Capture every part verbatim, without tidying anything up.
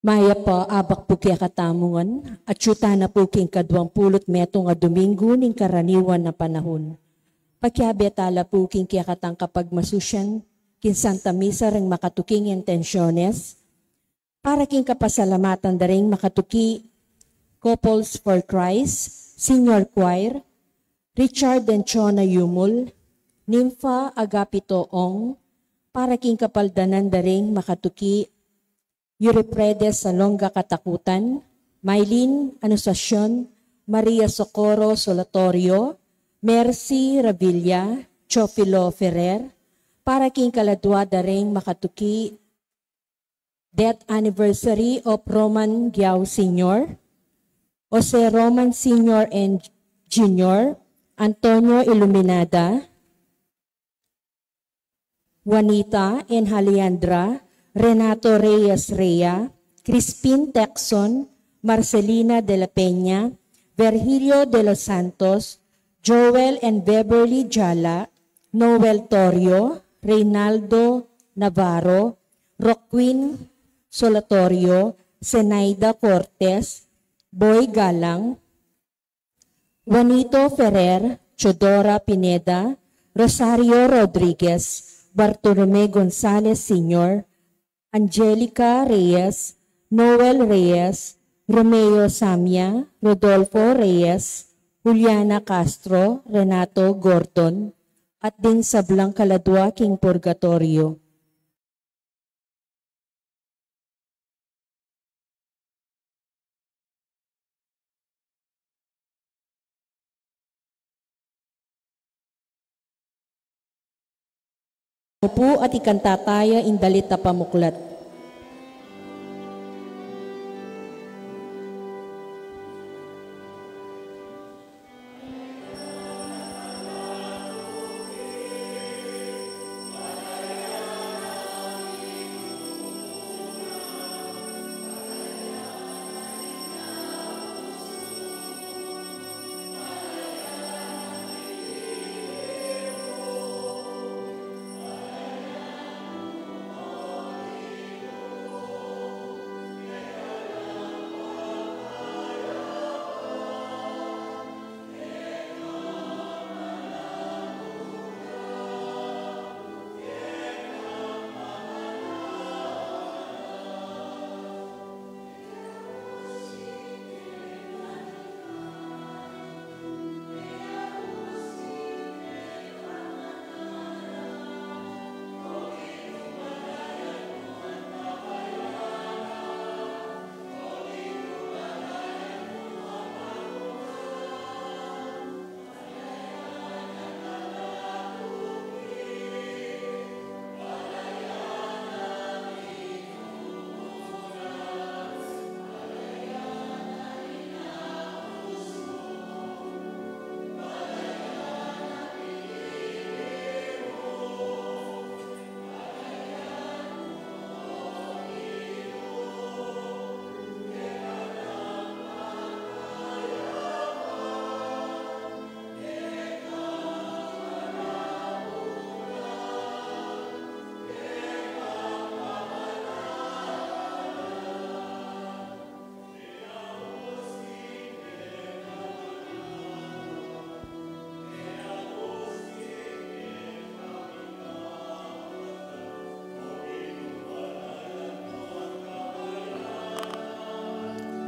Mayap a abak pu kekatamu ngan, atyu tana pu king kaduang pulu't metung a Domingo ning karaniwan a panahun. Pakiabe tala pu king kekatang kapagmasusyan king Santa Misa reng makatuking intensiones, para king kapasalamatan da ring makatuki, Couples for Christ, Senior Choir, Richard and Chona Yumul, Nympha Agapito Ong, para king kapaldanan da ring makatuki, Euripides Salonga Katakutan, Mylene Anunciacion, Maria Socorro Solatorio, Mercy Ravilla, Teofilo Ferrer, para king kaladua da ring makatuki, death anniversary of Roman Giao Senior, Jose Roman Senior and Junior, Antonio Iluminada, Juanita and Alejandra, Renato Reyes Rea, Crispin Texon, Marcelina de la Peña, Virgilio de los Santos, Joel and Beverly Jala, Noel Torio, Reynaldo Navarro, Roquin Solatorio, Zenaida Cortes, Boy Galang, Juanito Ferrer, Teodora Pineda, Rosario Rodriguez, Bartolome Gonzalez Senior, Angelica Reyes, Noel Reyes, Romeo Samia, Rodolfo Reyes, Juliana Castro, Renato Gordon, at ding sablang kaladua king purgatorio. Upu at ikanta taya ing dalit a pamuklat.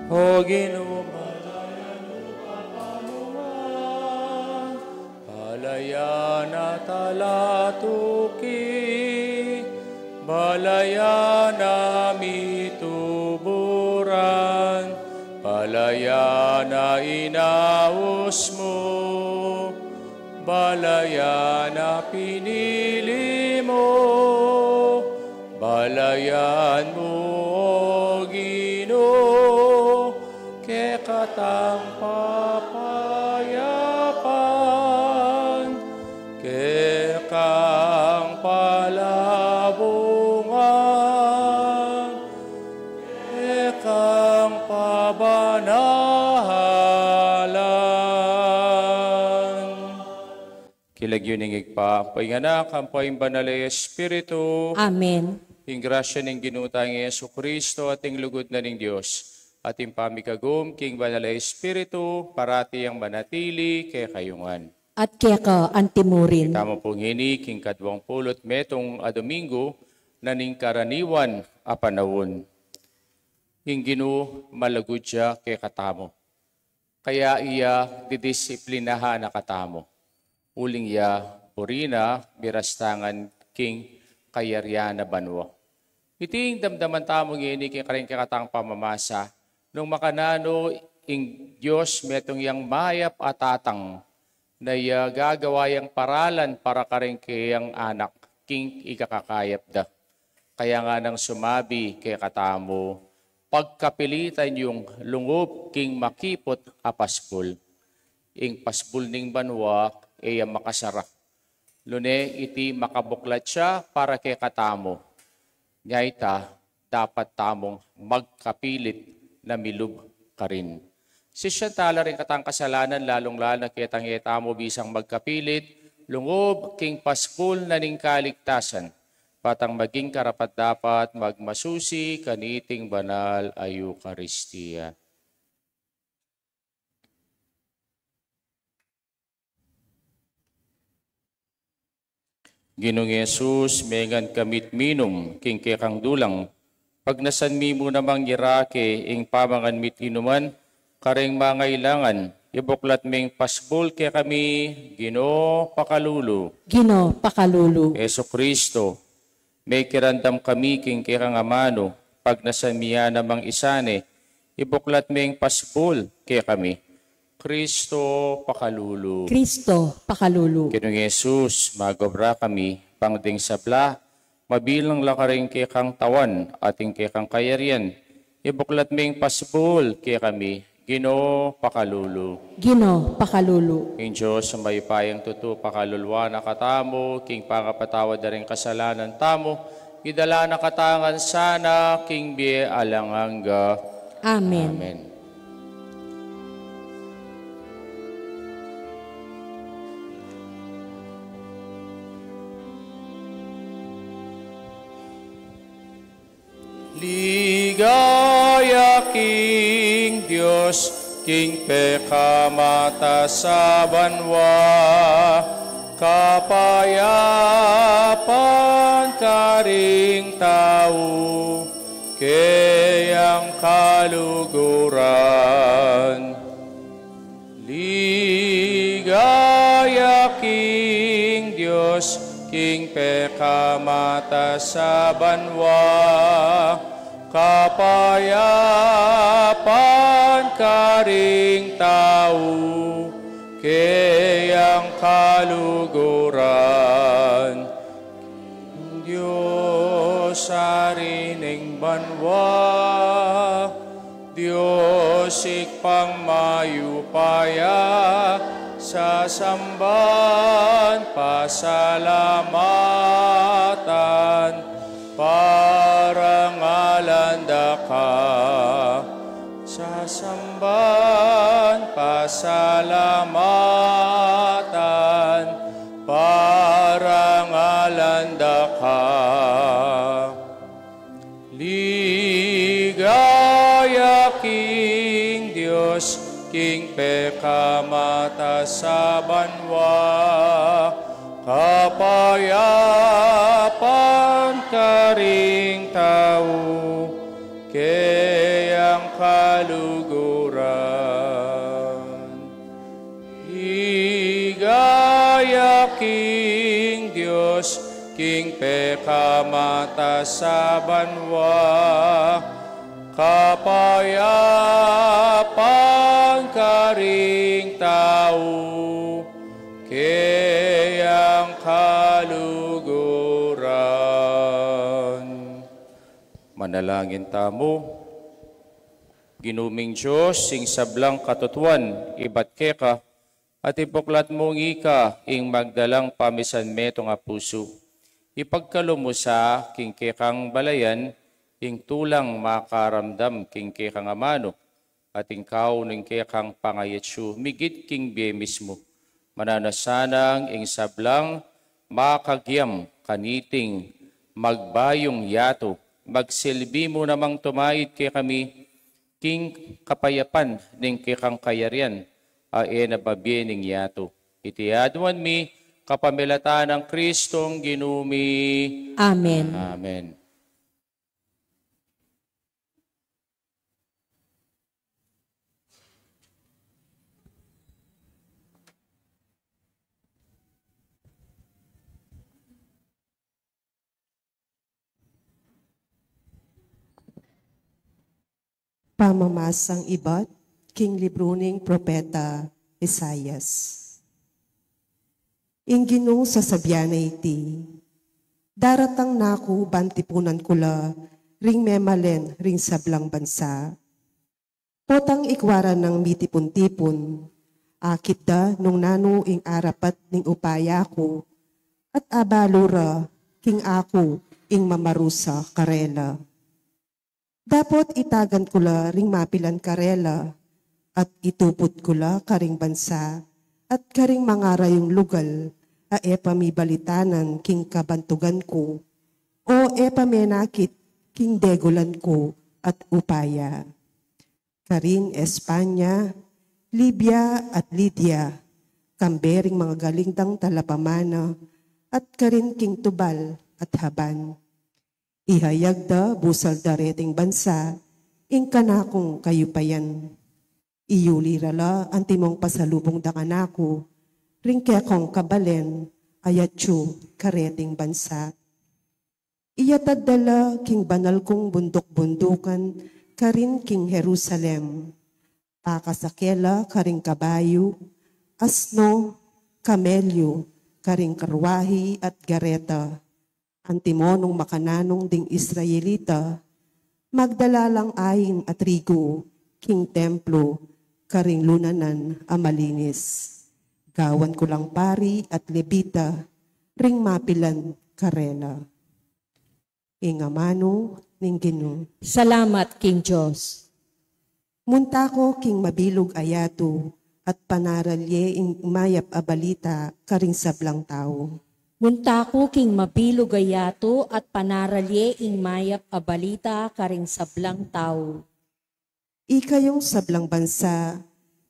O Ginu, balayan mu kami. Balayan a talatuki, balayan a mituburan, balayan a inaus mu, balayan a pinili mu, balayan mu, O Ginu, kekatang papayapan, kekang palabungan, kekang pabanalan. King lagyu ning Ibpa, ampo ing Anak, ampo ing Banal a Espiritu. Amen. Ing grasya ning Ginu tang Jesucristo at ing lugud na ning Dios at ing pamikagum king Banal a Espiritu, parati yang manatili kekayu ngan. At keka antimurin. Itamu pung ini king kadwang pulu't metung a Domingo na ning karaniwan a panaun. Ing Ginu malugud ya kekatamu. Kaya iya didisiplinahan na katamu. Uling ya, buri na, mirastangan king kayarian a banua. Iti ing damdaman tamu ngeni king karing kekatang pamamasa, nung makananu ing Dios metung yang mayap a tatang, na iya gagawa yang paralan para karing keyang anak, king ikakakayap da. Kaya ngana nang sumabi kekatamu, pagkapilitan yung lungub king makiput a pasbul. Ing pasbul ning banua, e ya makasara. Nune iti makabuklat ya para kekatamu. Nya ita, dapat tamung magkapilit na milub karin. Sisian tala ring katang kasalanan, lalung-lalu na ketang e tamu bisang magkapilit, lungub king pasbul na ning kaligtasan, patang maging karapat-dapat magmasusi kaniting banal a Eukaristia. Ginung Jesus, mengan kami't minum king kekang dulang, pagnasan mi mu namang irake ing pamangan mi't inuman karing mangailangan, ibuklat meng pasbul kekami, Ginu, pakalulu. Ginu, pakalulu. Jesucristo, mekiramdam kami king kekang amanu, pagnasan mi ya namang isane, ibuklat meng pasbul kekami. Cristo, pakalulu. Cristo, pakalulu. Ginung Jesus, magobra kami, bang ding sabla mabilang la karing kekang tawan at ing kekang kayarian, ibuklat meng pasbul kekami, Ginu, pakalulu. Ginu, pakalulu. Ing Dios a mayupayang tutu pakaluluan na katamu, king pangapatawad da ring kasalanan tamu, idala na katamu ngan sana king bie alang angga. Amen. Amen. Ligaya king Dios, king pekamataas a banua, kapayapan karing tau, keyang kaluguran. Ligaya king Dios, king pekamataas a banua, kapayapan karing tau, keyang kaluguran. Dios, Ari ning banua, Dios Ibpang mayupaya, sasamban, pasalamatan, parangalan da ka. Sasamban, pasalamatan, parangalan da ka. Ligaya king Dios, king pekamataas a banua, kapayapan karing tau, keyang kaluguran. Ligaya king Dios, king pekamataas a banua, kapayapan karing tau, keyang kaluguran. Manalangin tamu. Ginu ming Dios, ing sablang katutuan ibat keka, at ibuklat mu ngika ing magdalang pamisan metung a pusu. Ipagkalub mu sa king kekang balayan ing tulang makaramdam king kekang amanu, at ing kau ning kekang pangayatsu migit king bie mismu. Mananu na sanang ing sablang makagyam kaniting magbayung yatu, magsilbi mu namang tumayud kekami king kapayapan ning kekang kayarian a e na babie ning yatu. Iti aduan mi kapamilatan nang Kristong Ginu mi. Amen. Amen. Pamamasang ibat king libru ning propeta Isaias. Ing Ginu sasabian na iti, daratang na ku ban tipunan ku la ring memalen ring sablang bansa. Potang ikua ra nang mitipun-tipun, akit da nung nanu ing arapat ning upaya ku, at abalu ra king aku ing mamarusa karela. Dapot itagan ku la ring mapilan karela, at ituput ku la karing bansa, at karing mangarayung lugal, a e pa mibalitanan king kabantugan ku, o e pa menakit king degulan ku at upaya. Karin Espanya, Libya at Lidia, kambe ring mangagaling dang talapamana, at karin king Tubal at Haban. Ihayag da busal da reting bansa ing kanakung kayupayan. Iyuli ra la antimong pasalubung da kanaku ring kekong kabalen a yatsu kareting bansa. Iyatad da la king banal kung bunduk-bundukan karin king Jerusalem. Pakasake la karing kabayu, asno, kamelyu, karing karwahi at gareta. Antimo nung makananung ding Israelita, magdala lang ain a trigu king templo karing lunanan a malinis. Gawan ku lang pari at Levita ring mapilan karela. Ing amanu ning Ginu. Salamat king Dios. Munta ku king mabilug a yatu at panaral ye ing mayap a balita karing sablang tau. Munta ku king mabilug a yatu at panaral ye ing mayap a balita karing sablang tau. Ikayung sablang bansa,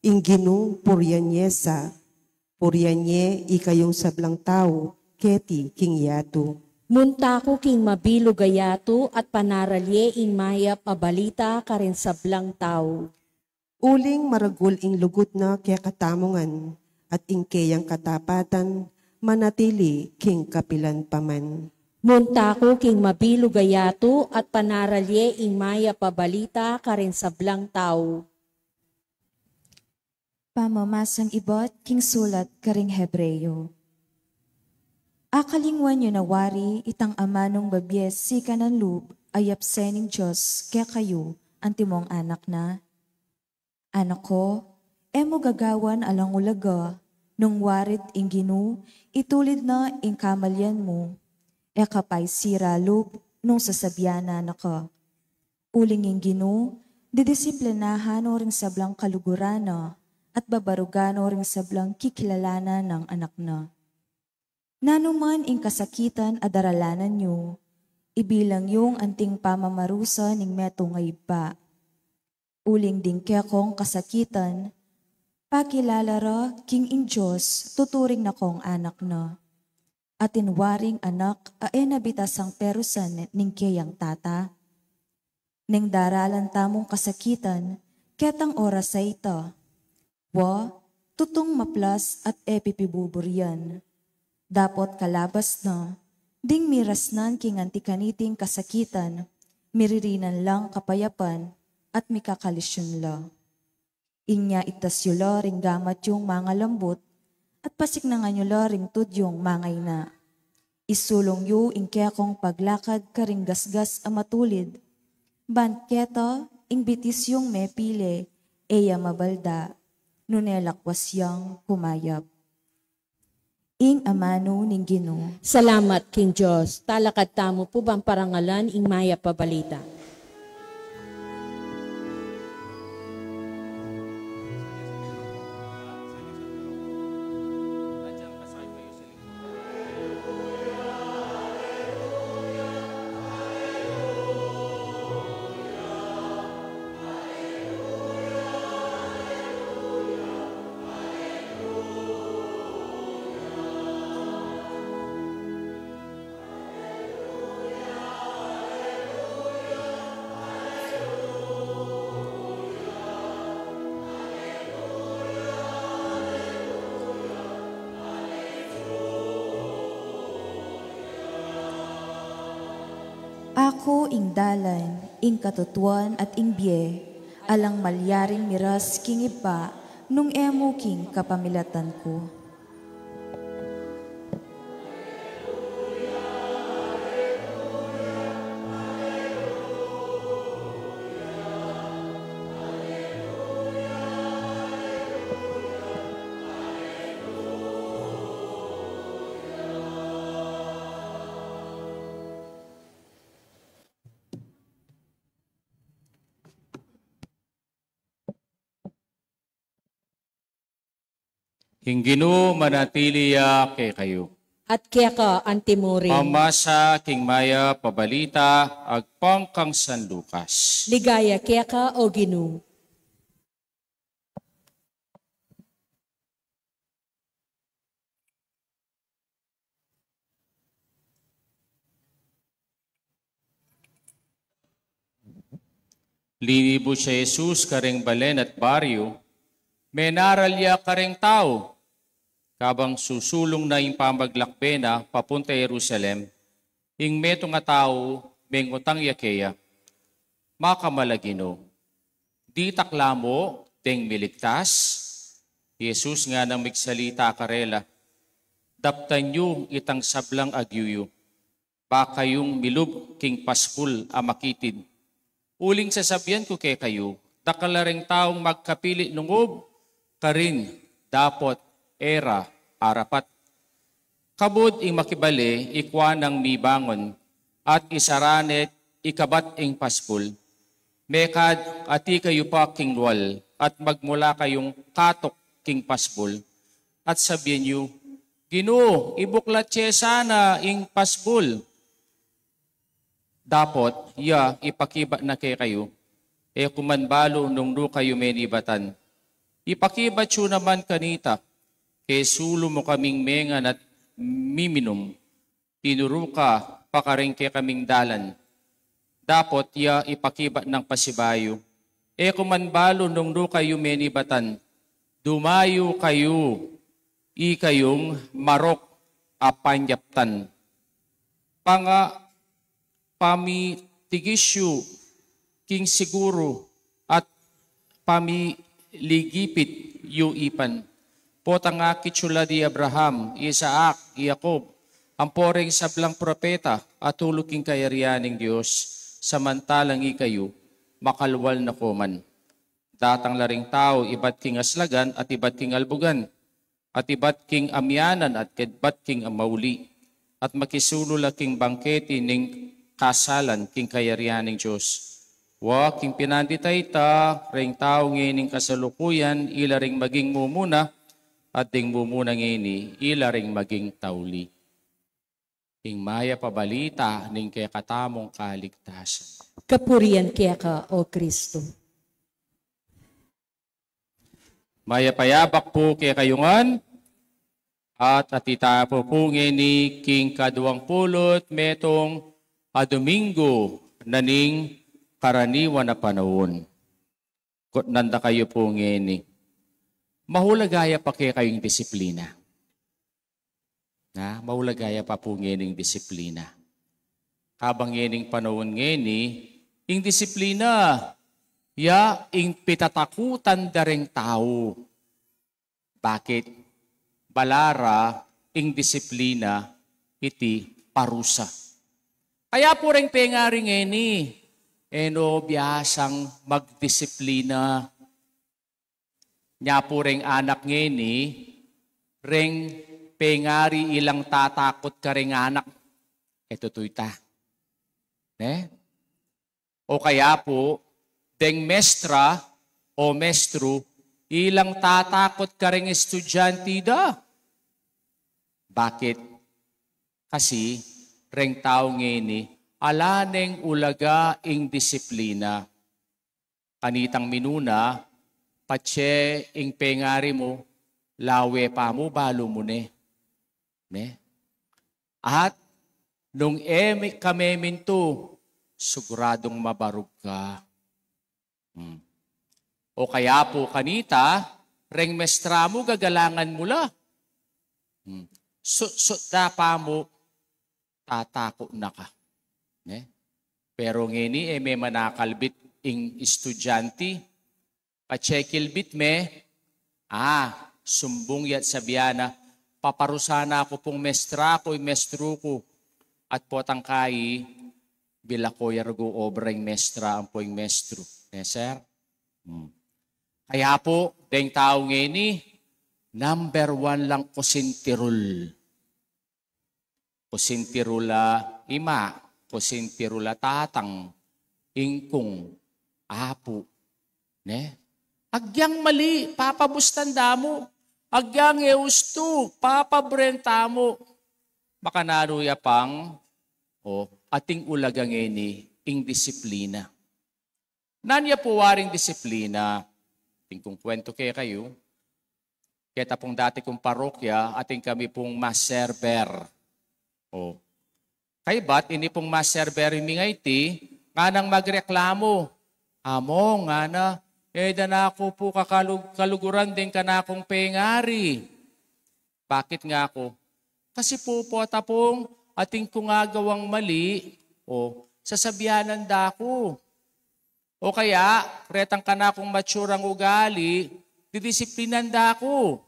ing Ginu purian ye sa, purian ye ikayung sablang tau keti king yatu. Munta ku king mabilug a yatu at panaral ye ing mayap a balita karing sablang tau. Uling maragul ing lugud na kekatamu ngan, at ing keyang katapatan manatili king kapilan pa man. Munta ku king mabilug a yatu at panaral ye ing mayap a balita karing sablang tau. Pamamasang ibat king sulat karing Hebreo. Akalingwan yu na wari itang amanung babie sikanan lub a yapse ning Dios kekayu antimong anak na? Anak ko, e mu gagawan alang ulaga, nung wari't ing Ginu itulid na ing kamalian mu, e ka paisira lub nung sasabian na na ka. Uling ing Ginu didisiplinahan no ring sablang kaluguran na, at babarugan no ring sablang kikilalanan nang anak na. Nanu man ing kasakitan a daralanan yu, ibilang yung anting pamamarusa ning metung a ibpa. Uling ding kekong kasakitan, pakilala ra king ing Dios tuturing na kong anak na. Atin waring anak a e na bitasang perusan ning keyang tata. Neng daralan tamung kasakitan, ketang oras a ita. Wa, tutung maplas at e pipibuburian. Dapot kalabas na, ding mirasnan king anti kaniting kasakitan, miririnan lang kapayapan at mikakalisyun la. Inya itas yu la ring gamat yung mangalambut, at pasiknangan yu la ring tud yung mangaina. Isulung yu ing kekong paglakad karing gasgas a matulid, ban keta ing bitis yung mepile, e ya mabalda, nune lakwas yang kumayap. Ing amanu ning Ginu. Salamat king Dios. Talakad tamu pu ban parangalan ing mayap a balita. Aku ing dalan, ing katutuan at ing bie, alang malyaring miras king ibpa nung e mu king kapamilatan ku. Ing Ginu manatili ya kekayu. At keka antimurin. Pamasa king mayap a balita agpang kang San Lucas. Ligaya keka, O Ginu. Linibus ya Jesus kareng balen at baryu, menaral ya kareng tau. Kabang susulung na ing pamaglakbe na papunta Jerusalem, ing metung a tau mengutang ya keya, "Makamal a Ginu, ditak la mu deng miligtas?" Jesus nganang migsalita karela, "Daptan yu itang sablang agyu yu. Ba kayung milub king pasbul a makitid? Uling sasabian ku kekayu, dakal la reng taung magkapili lungub karin dapot e ra arapat." Kabud ing makibale, ikua nang mibangun, at isara ne ikabat ing pasbul. Mekad ati kayu pa king lual, at magmula kayung katuk king pasbul, at sabian yu, "Ginu, ibuklat ye sana ing pasbul." Dapot ya ipakibat na kekayu, e ku man balu nung nu kayu menibatan. Ipakibat yu naman kanita, "Kesulu mu kaming mengan at miminum, tinuru ka pa karing kekaming dalan." Dapot ya ipakibat nang pasibayu, "E ku man balu nung nu kayu menibatan. Dumayu kayu, ikayung marok a panyaptan." Panga-, pamitigis yu king siguru at pamiligipit yu ipan. Potang akit yu la di Abraham, Isaac, Jacob, ampo reng sablang propeta a tulu king kayarian ning Dios, samantalang ikayu, makalwal na ko man. Datang la ring tau ibat king aslagan at ibat king albugan, at ibat king amianan at ibat king mauli, at makisulu la king bangketi ning kasalan king kayarian ning Dios. Wa, king pinandit a ita, ring tau ngening kasalukuyan, ila ring maging mumuna, at ding mumuna ngeni, ila ring maging tauli. Ing mayap a balita ning kekatamung kaligtasan. Kapurian keka, O Kristu. Mayap a yabak pu kekayu ngan, at atita pu pu ngeni king kaduang pulu't metung a Domingo na ning karaniwan a panaun. Kutnan da kayu pu ngeni. Mahulaga ya pa kekayu ing disiplina. Na, mahulaga ya pa pu ngening disiplina. Kabang ngening panaun ngeni, ing disiplina, ya ing pitatakutan da reng tau. Bakit? Balu ra ing disiplina iti parusa. Kaya pu reng pengari ngeni, e no biasang magdisiplina. Nya pu reng anak ngeni, reng pengari ilang tatakut kareng anak. E tutu ita. Ne? O kaya pu, deng mestra o mestru, ilang tatakut kareng estudyante da. Bakit? Kasi, reng tau ngeni, ala neng ulaga ing disiplina. Kanitang minuna, patse ing pengari mu, lawe pa mu, balu mu ne. Ne? At nung e mi-, ka memintu, siguradung mabarug ka. Hmm. O kaya pu kanita, reng mestra mu, gagalangan mu la. Hmm. Sut-sut da pa mu, tataku na ka. Ne? Pero ngeni, e me manakalbit ing estudyante, pachekilbit me, a, sumbung ya't sabian na, paparusa na ku pung mestra ku, ing mestru ku, at potang kayi, bilako ya rugu obra ing mestra ampo ing mestru. Ne, sir? Hmm. Kaya pu, deng tau ngeni, number one lang kosintirul. Kosintirul a ima, kosintirul a tatang, ingkung, apu. Ne? Agyang mali, papabustan da mu. Agyang e ustu, papabren tamu. Makananu ya pang, o, ating ulaga ngeni, ing disiplina. Nanu ya pu waring disiplina? Atin kung kwentu kekayu. Keta pung dati kung parokya, atin kami pung maserber. O. Kaybat, ini pung maserber mi ngeni, nganang magreklamu. Among, ngana, e da na ku pu kakalug-, kaluguran deng kanakung pengari. Bakit, ngaku? Kasi pu, pota pung atin kung agawang mali, o, sasabianan da ku. O kaya, retang kanakung matsurang ugali, didisiplinan da ku.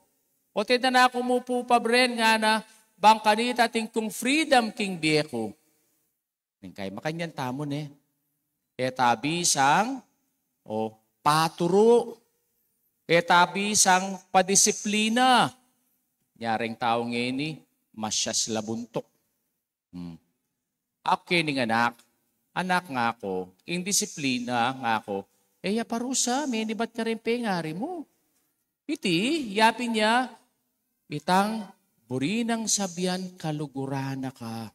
O, e da na ku mu pu pabren, ngana, bang kanita atin kung freedom king bie ku. Neng kay makanyan tamu ne. E ta bisang, o, paturu, e ta bisang padisiplina. Nyareng tau ngeni, masyas la buntuk. Hmm. Aku kening anak, anak, ngaku, ing disiplina, ngaku, e ya parusa, menibat kareng pengari mu. Iti, yapin ya, itang buri nang sabian kaluguran na ka.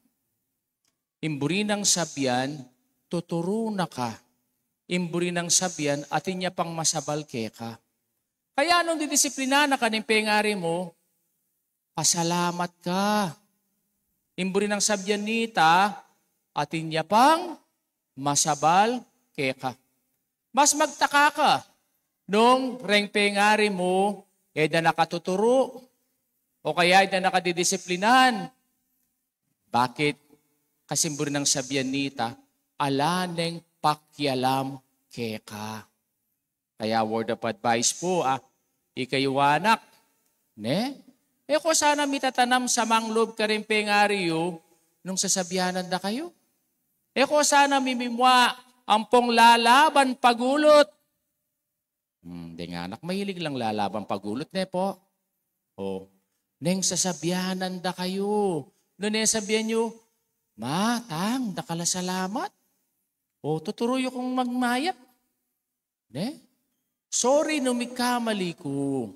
Ing buri nang sabian, tuturu na ka. Ing buri nang sabian, atin ya pang masabal keka. Kaya nung didisiplina na ka ning pengari mu, pasalamat ka. Ing buri nang sabian nita, atin ya pang masabal keka. Mas magtaka ka, nung reng pengari mu, e da na ka tuturu, o kaya e da na ka didisiplinan. Bakit? Kasi ing buri nang sabian nita, ala neng pakialam keka. Kaya word of advice pu, a, ikayu anak, ne? E ko sana mitatanam samanglub kareng pengari yu nung sasabianan da kayu. E ko sana mimimua ampong lalaban pagulut. Hmm, deng anak, mahilig lang lalaban pagulut, ne pu? O, neng sasabianan da kayu. Nune sabian yu, "Ma, tang, dakal a salamat. O, tuturu yu kung magmayap." Ne? "Sorry nung mikamali ku."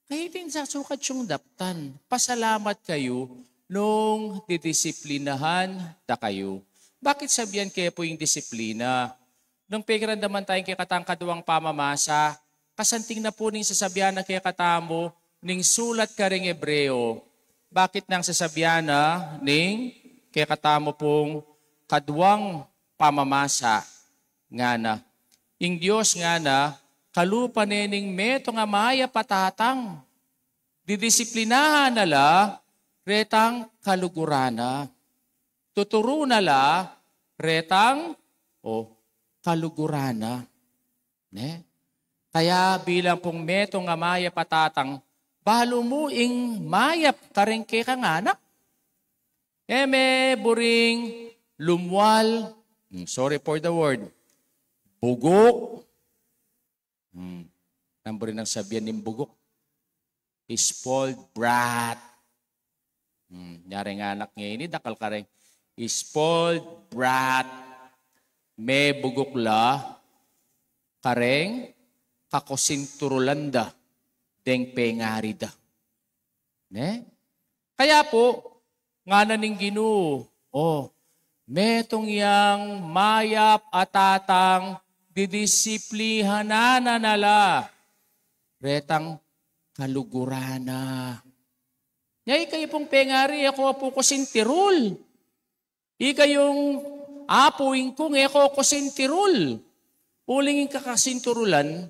Kaya iting sasukat yung daptan. Pasalamat kayu nung didisiplinahan da kayu. Bakit sabian ke pu ing disiplina? Nung pekiramdaman taya ing kekatang kaduang pamamasa, kasanting na pu ning sasabian na kekatamu ning sulat kareng Hebreo. Bakit nang sasabian na ning kekatamu pung kaduang pamamasa? Ngana, ing Dios ngana, kalupa ne ning metung a mayap a tatang. Didisiplinahan na la retang kaluguran na. Tuturu na la retang, o, kaluguran na. Ne? Kaya bilang pung metung a mayap a tatang, balu mu ing mayap kareng kekang anak. E me buring lumual, hmm, sorry for the word, buguk. Hmm. Nanu buring sabian ning buguk? Spoiled brat. Hmm. Nyareng anak ngeni, dakal kareng spoiled brat. Mebuguk la kareng kakosinturulan da deng pengari da. Ne? Kaya pu, ngana ning Ginu, o, metung yang mayap a tatang didisiplinahan na la retang kaluguran na. Nya ikayu pung pengari, e ko pu kosinturul. Ikayung apu, ingkung, e ko kosinturul. Uling ing kakasinturulan,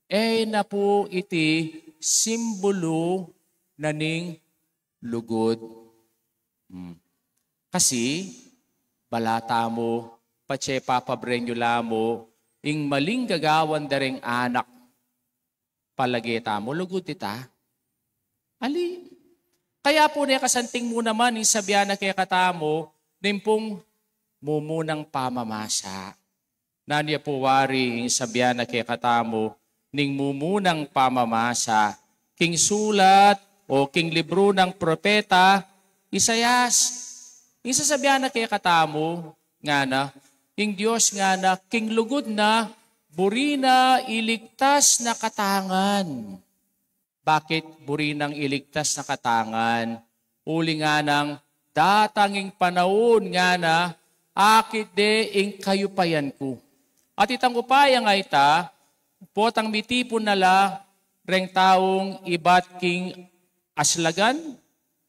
e na pu iti simbulu na ning lugud. Hmm. Kasi, bala tamu patse papabren yu la mu ing maling gagawan da reng anak. Palage tamu, lugud ita? Ali. Kaya pu ne kasanting mu naman ing sabian na kekatamu ning pung mumunang pamamasa. Nanu ya pu wari ing sabian na kekatamu ning mumunang pamamasa? King sulat o king libru nang propeta Isaias. Ing sasabian na kekatamu, ngana, ing Dios ngana, king lugud na, buri na iligtas na kata ngan. Bakit buri nang iligtas na kata ngan? Uling nganang datang ing panaun, ngana, akit de ing kayupayan ku. At itang upaya a ita, potang mitipun na la reng taung ibat king aslagan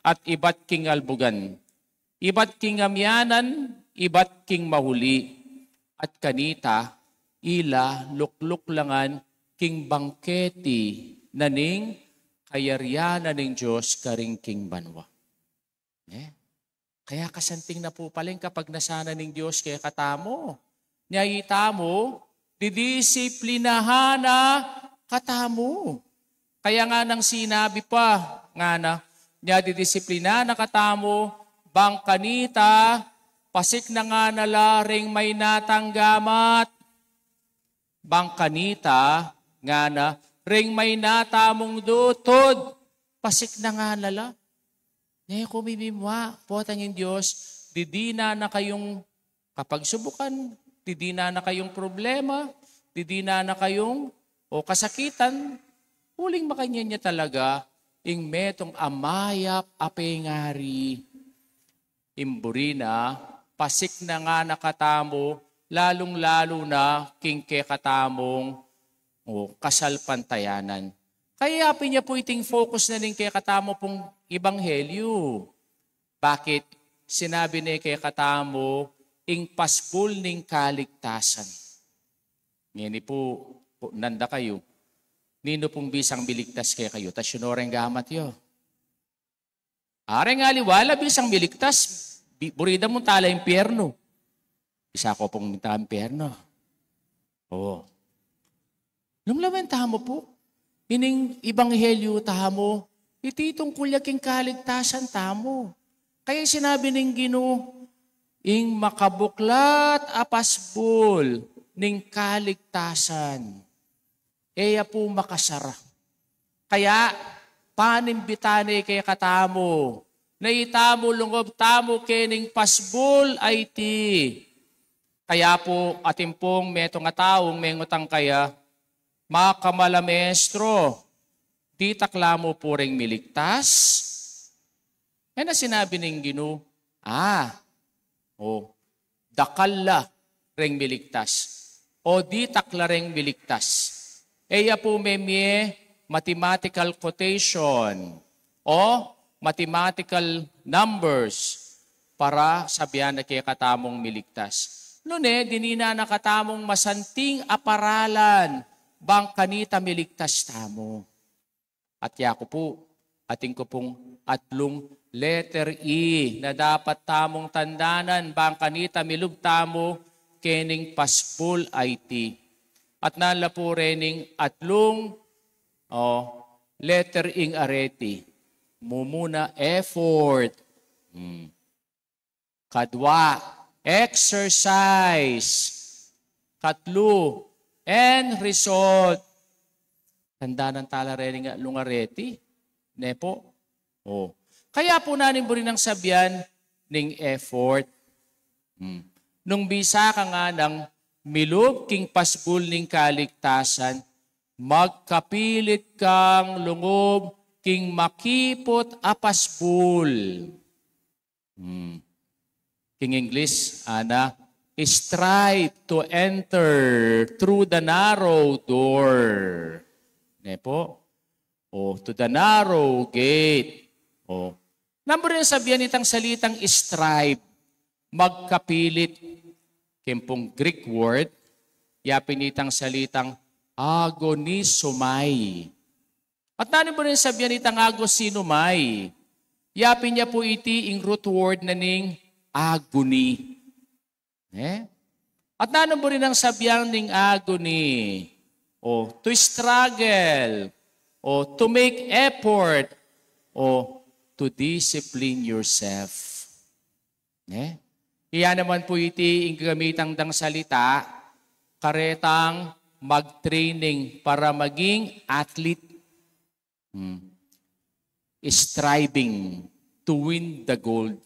at ibat king albugan, ibat king amianan, ibat king mahuli, at kanita, ila lukluk la ngan king bangketi na ning kayarian na ning Dios karin king banua. Eh? Kaya kasanting na pu pala ing kapagnasan na ning Dios kekatamu. Nya itamu, didisiplinahan na katamu. Kaya nganang sinabi pa, ngana, nya didisiplinahan na katamu, bang kanita, pasiknangan na la reng mainatang gamat. Bang kanita, ngana, reng mainata mung dutud, pasiknangan na la. Ne ku mimimwa, potang ing Dios, didinan na kayung kapagsubukan, didinan na kayung problema, didinan na kayung o kasakitan, uling makanyan ya talaga ing metung a mayap a pengari. Ing buri na, pasiknangan na katamu, lalung-lalu na king kekatamung o kasalpantayanan. Kaya pin ya pu iting focus na ning kekatamu pung ebanghelyu. Bakit? Sinabi ne kekatamu ing pasbul ning kaligtasan. Ngeni pu, pu, nanda kayu. Ninu pung bisang miligtas kekayu? Taas yu no reng gamat yu. Areng aliwa la bisang miligtas, bi-, buri da mung tala impyernu. Bisa ku pung minta impyernu. O. Lumlawen tamu pu. Ining ebanghelyu tamu, iti tungkul ya king kaligtasan tamu. Kaya sinabi ning Ginu, ing makabuklat a pasbul ning kaligtasan, e ya pu makasara. Kaya, panimbitan ne kekatamu, na itamu lungub tamu kening pasbul a iti. Kaya pu, atin pung metung a taung mengutang kaya, "Makamal a Maestro, ditak la mu pu reng miligtas?" E na sinabi ning Ginu, "A, o, dakal la reng miligtas, o ditak la reng miligtas." E ya pu memie mathematical quotation o mathematical numbers para sabian na kekatamung miligtas. Nune, dininan na katamung masanting a paralan bang kanita miligtas tamu. At yaku pu, atin ku pung atlung letter E na dapat tamung tandanan bang kanita milub tamu kening pasbul a iti. At nanu la pu rening atlung, o, letter ing areti? Mumuna, effort. Hmm. Kadwa, exercise. Katlu, end result. Tandanan tala reni nga lungareti. Ne pu? O. Kaya pu nanu ing buri nang sabian ning effort? Hmm. Nung bisa ka nganang milub king pasbul ning kaligtasan, magkapilit kang lungub king makiput a pasbul. Hmm. King English, ana, "Strive to enter through the narrow door." Ne pu? O, "To the narrow gate." O. Nanu rin sabian itang salitang strive? Magkapilit. Keng pung Greek word, ya pin itang salitang agonizomai. At nanu pu rin sabian itang agonizomai? Ya pin ya pu iti ing root word na ning agony. Ne? At nanung buri nang sabian ning agony? O to struggle, o to make effort, o to discipline yourself. Ne? Iya naman pu iti ing gamitan dang salita, karetang mag-training para maging athlete. Hmm. Striving to win the gold.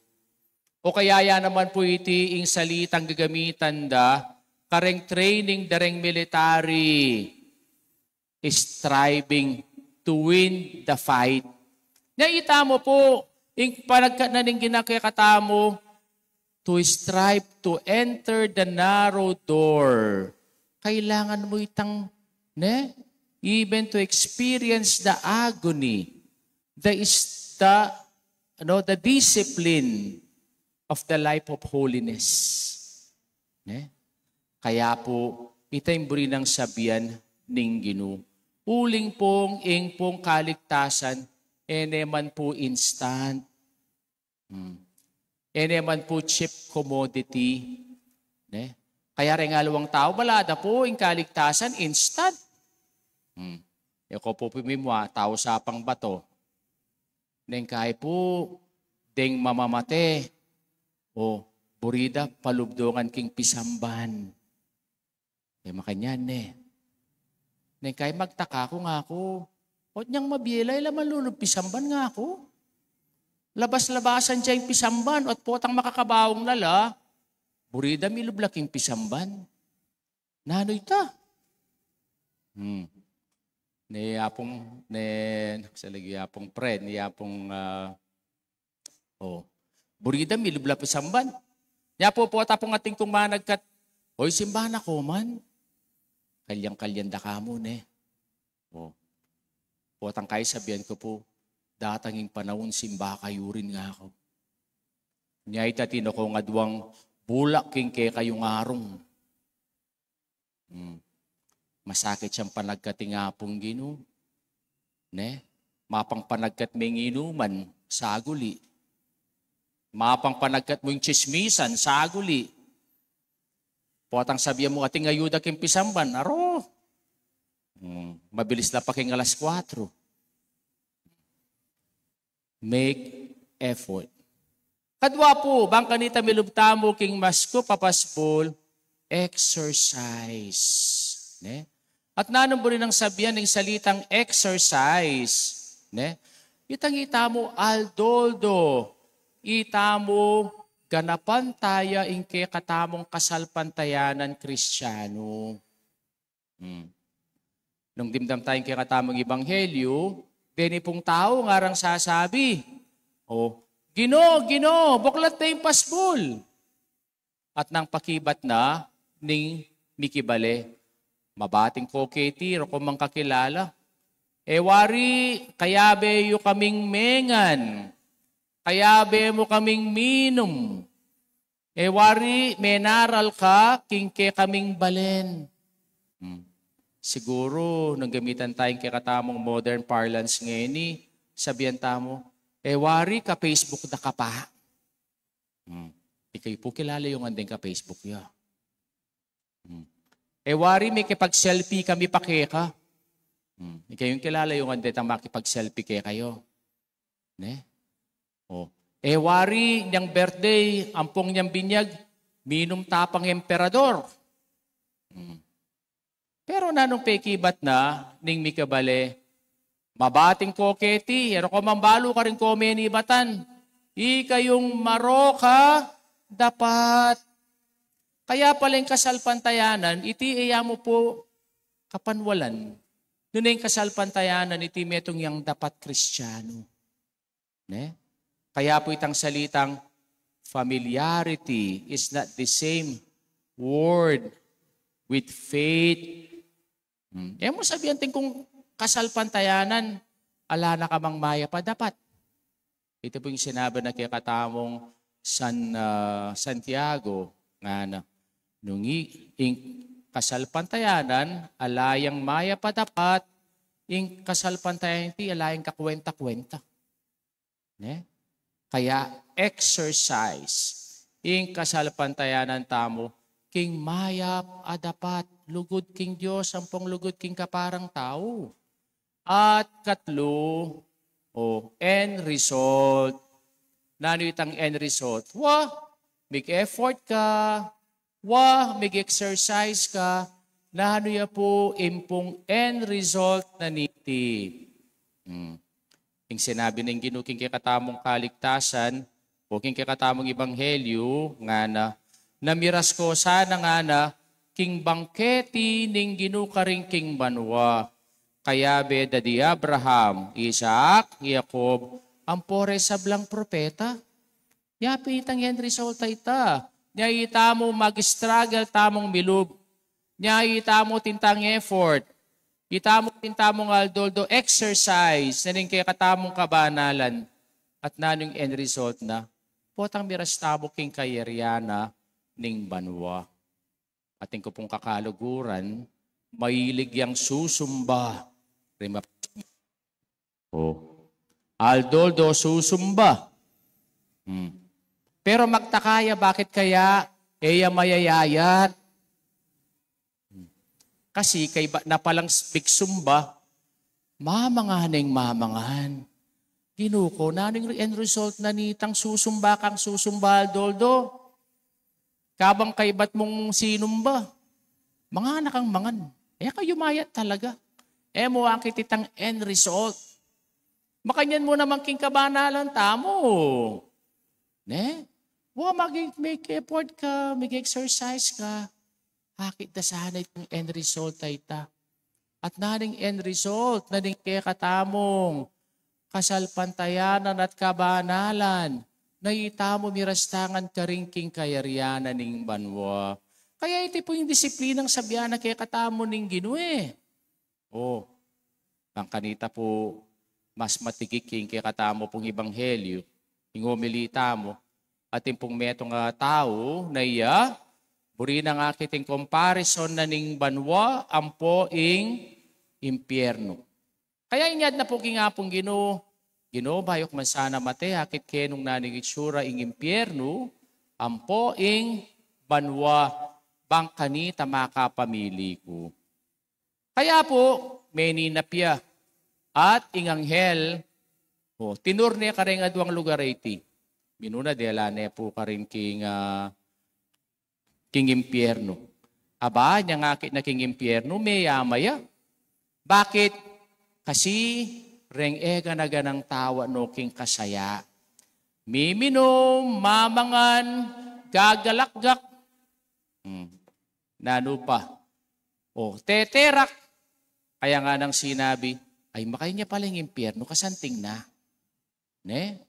O kaya ya naman pu iti ing salitang gagamitan da kareng training da reng military, striving to win the fight. Nya ita mu pu, ing panagkat na ning ginakekatamu, to strive to enter the narrow door. Kailangan mu itang, ne? Even to experience the agony, the is the, ano, the discipline of the life of holiness. Ne? Kaya pu, ita ing buri nang sabian ning Ginu. Uling pung, ing pung kaligtasan, e ne man pu instant. Hmm. E ne man pu cheap commodity. Ne? Kaya reng aliwang tau, bala da pu ing kaligtasan, instant. Hmm. E ko pu pimimwa, tau sapang bato. Neng kai pu, deng mamamate. O, buri da, palubdungan king pisamban. E, makanyan ne. Neng kai magtaka ku ngaku. Ot nyang mabie la, ila malulub pisamban ngaku. Labas-labasan ya ing pisamban, ot potang makakabaung la la. Buri da milub la king pisamban. Nanu ita? Hmm. Ne Apung, ne, sa lagi Apung Fred, ne Apung, ah, o. Buri da milub la pisamban. Nya pu, pota pung atin kung managkat, "Oy, simba na ko man." Kalyang-kalyan da ka mu, ne? O. Potang kai sabian ku pu, datang ing panaun, simba kayu rin ngaku. Nya ita tinu kung aduang bulak king kekayung arung. Hmm. Masakit yang panagkat ing Apung Ginu. Ne? Mapang panagkat me ing inuman, saguli. Mapang panagkat mu ing tsismisan, saguli. Potang sabian mu, "Atin ayuda king pisamban." Aro. Hmm. Mabilis la pa king alas kuatro. Make effort. Kadua pu, bang kanita milub tamu king masku papasbul, exercise. Ne? At nanung buri nang sabian ning salitang exercise? Ne? Itang itamu aldo-aldo, itamu ganapan taya ing kekatamung kasalpantayanan Kristianu. Hmm. Nung dimdam taya ing kekatamung ebanghelyu, deni pung tau ngarang sasabi, "O, Ginu, Ginu, buklat ne ing pasbul." At nang pakibat na ning mikibale, "Mabating ko keti, e ko man kakilala." "E wari, kayabe yu kaming mengan, kayabe mu kaming minum. E wari, menaral ka king kekaming balen." Hmm. Siguru, nung gamitan taya ing kekatamung modern parlance ngeni, sabian tamu, "E wari, ka-Facebook da ka pa." Hmm. Ikayu pu kilala yu ngan deng ka-Facebook ya. Hmm. "E wari, mekipag-selfie kami pa keka." Hmm. Ikayu kilala yu ngan detang makipag-selfie kekayu. Ne? O. "E wari, nyang birthday, ampong nyang binyag, minum tapang emperador." Hmm. Pero nanung pekibat na ning mikabale, "Mabating ko keti, e ko man balu karing ko menibatan. Ikayung maroka dapat." Kaya pala ing kasalpantayanan, iti e ya mu pu kapanwalan. Nune ing kasalpantayanan, iti metung yang dapat Kristianu. Ne? Kaya pu itang salitang familiarity is not the same word with faith. Hmm. E mu sabian atin kung kasalpantayanan, ala na ka mang mayap a dapat. Ita pu ing sinabi na kekatamung San, ah, Santiago, ngana, nung i-, ing kasalpantayanan, ala yang mayap a dapat, ing kasalpantayanan iti, ala yang kakwenta-kwenta. Ne? Kaya exercise ing kasalpantayanan tamu, king mayap a dapat, lugud king Dios ampong lugud king kaparang tau. At katlu, o, end result. Nanu itang end result? Wa, mig-effort ka, wa, mig-exercise ka, nanu ya pu ing pung end result na niti? Hmm. Ing sinabi ning Ginu king kekatamung kaligtasan, o king kekatamung ebanghelyu, ngana, na miras ko sana ngana, king bangketi ning Ginu karin king banua. Kayabe da di Abraham, Isaac, Jacob, ampo reng sablang propeta. Nya pin itang end result a ita. Nya itamu mag-struggle tamung milub. Nya itamu tintang effort. Itamu tintamung aldo-aldo exercise na ning kekatamung kabanalan. At nanung end result na? Potang miras tamu king kayarian na ning banua. Atin ku pung kakaluguran, mailig yang susumba. Rima-, o. Aldo-aldo susumba. Hmm. Pero magtaka ya, bakit kaya e ya mayayayat? Hmm. Kasi kaybat na palang s-, pigsumba, mamangan neng mamangan. Ginu ku, nanu ing end result na nitang susumba kang susumba aldo-aldo? Kabang kaybat mung sinumba, mangan na kang mangan. E ka yumayat talaga. E mu akit itang end result. Makanyan mu naman king kabanalan tamu. Ne? Wa, mag-, make effort ka, mag-exercise ka. Akit da sana itang end result a ita. At nanung end result na ning kekatamung kasalpantayanan at kabanalan na itamu miras tangan karin king kayarian na ning banua. Kaya iti pu ing disiplinang sabian na kekatamu ning Ginu e. O, bang kanita pu mas matigik king kekatamu pung ebanghelyu, ing homily tamu, atin pung metung a tau na iya, buri nang akit ing comparison na ning banua ampo ing impyernu. Kaya inyad na pu king Apung Ginu, Ginu, bayu ku man sana mate, akit ke nung nanu ing itsura ing impyernu ampo ing banua, bang kanita makapamili ku. Kaya pu, meninap ya. At ing anghel, o, tinur ne kareng aduang lugar a iti. Minuna, dela ne pu karin king, ah, king impyernu. Aba, inyang akit na king impyernu, meyama ya. Bakit? Kasi reng e gana-ganang tau a no king kasaya. Miminum, mamangan, gagalakgak. Hmm. Nanu pa? O, teterak. Kaya nganang sinabi, ay, makanyan ya pala ing impyernu, kasanting na. Ne?